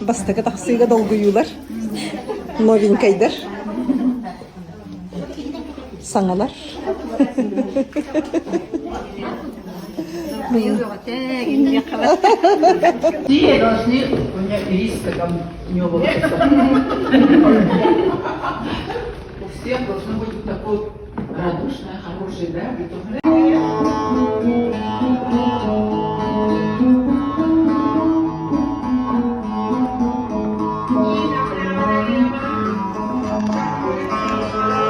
Бастакы тахсыыга долгуйуулар, новенькайдар, саҥалар. Все должны, у меня риска там не было. У всех должно быть такой радушное, хорошее, да,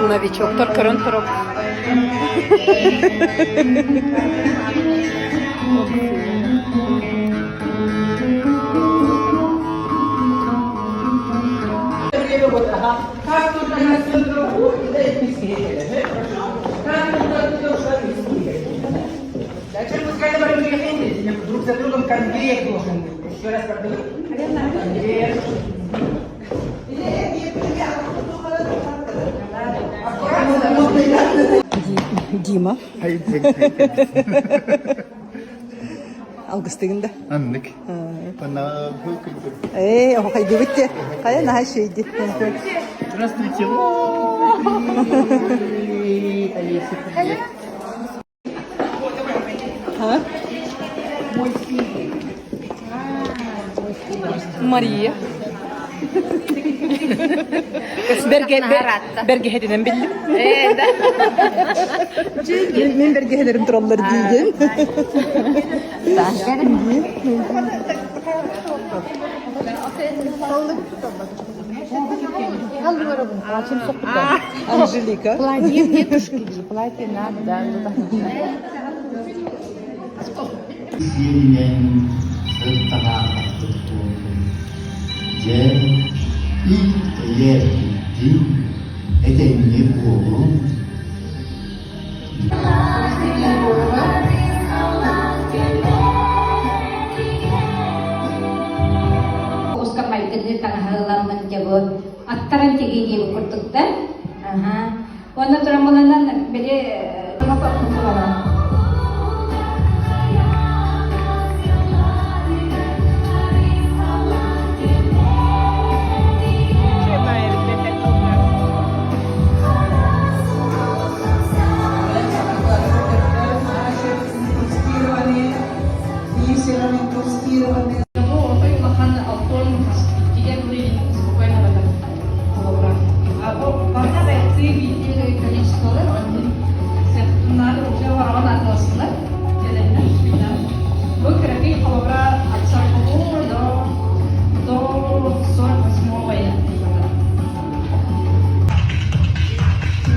Новичоктор көрөн туруп. Как только Зачем пускай друг за другом конвейер должен быть. Еще раз продаю. Конвейер. Дима. Алгыстыгын да. Аннык. Ээ, оһохайдыбыт те. Хайа наһаа үчүгэйди. Здравствуйте. Олеся, привет. Мария. Бэргэһэтинэн биллим. Мин бэргэһэлэрим тураллар диигин. Анжелика. Платье дедушки, платье надо, да. Сиэринэн сыр-таҥаахтык буоллун, дьэ, ил-эйэ эргийдин, этэҥҥэ буолуҥ. Ускам майгынныы таҥаһы ыламмын дьэ бу аттаран тигии диэбит курдуктар. Аха. Уонна туран буланан били Бу кыракый холобура от 40 до, до 48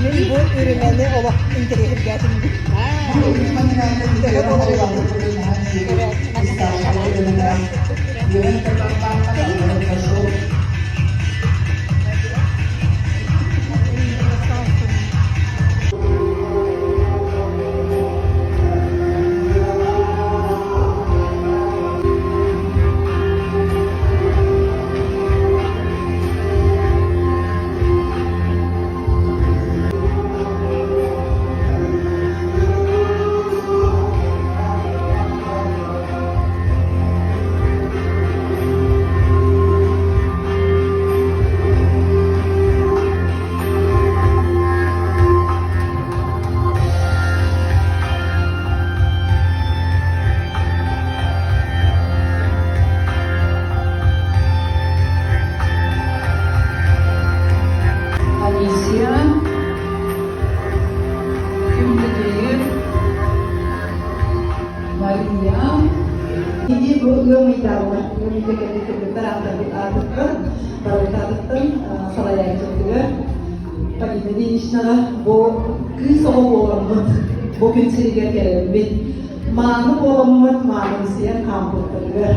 Мин бу үрүмэни олох интэриэһиргээтим. Алисия, Күндүтүйүр, Мария. Кини бу ыам ыйдааҕылар, ыам ыйга кэлбит кыргыттар аатыттан, барыбыт аатыттан салайааччыбытыгар Полина Ильиничнаҕа бу кыыс оҕо буоламмыт, бу күн сиригэр кэлэммит, мааны буоламмыт, маанымсыйан хаампыттарыгар,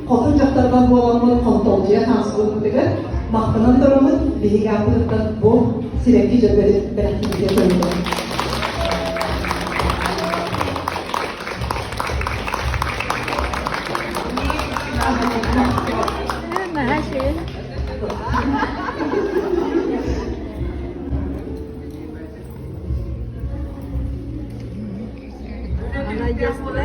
хотун дьахтардар буоламмыт, хонтолдьуйа хаамсыбыппытыгар махтанан тураммыт, биһиги ааппытыттан бу сибэкки дьөрбөтүн бэлэхтииргэ көрүллэр. Маладьыастар.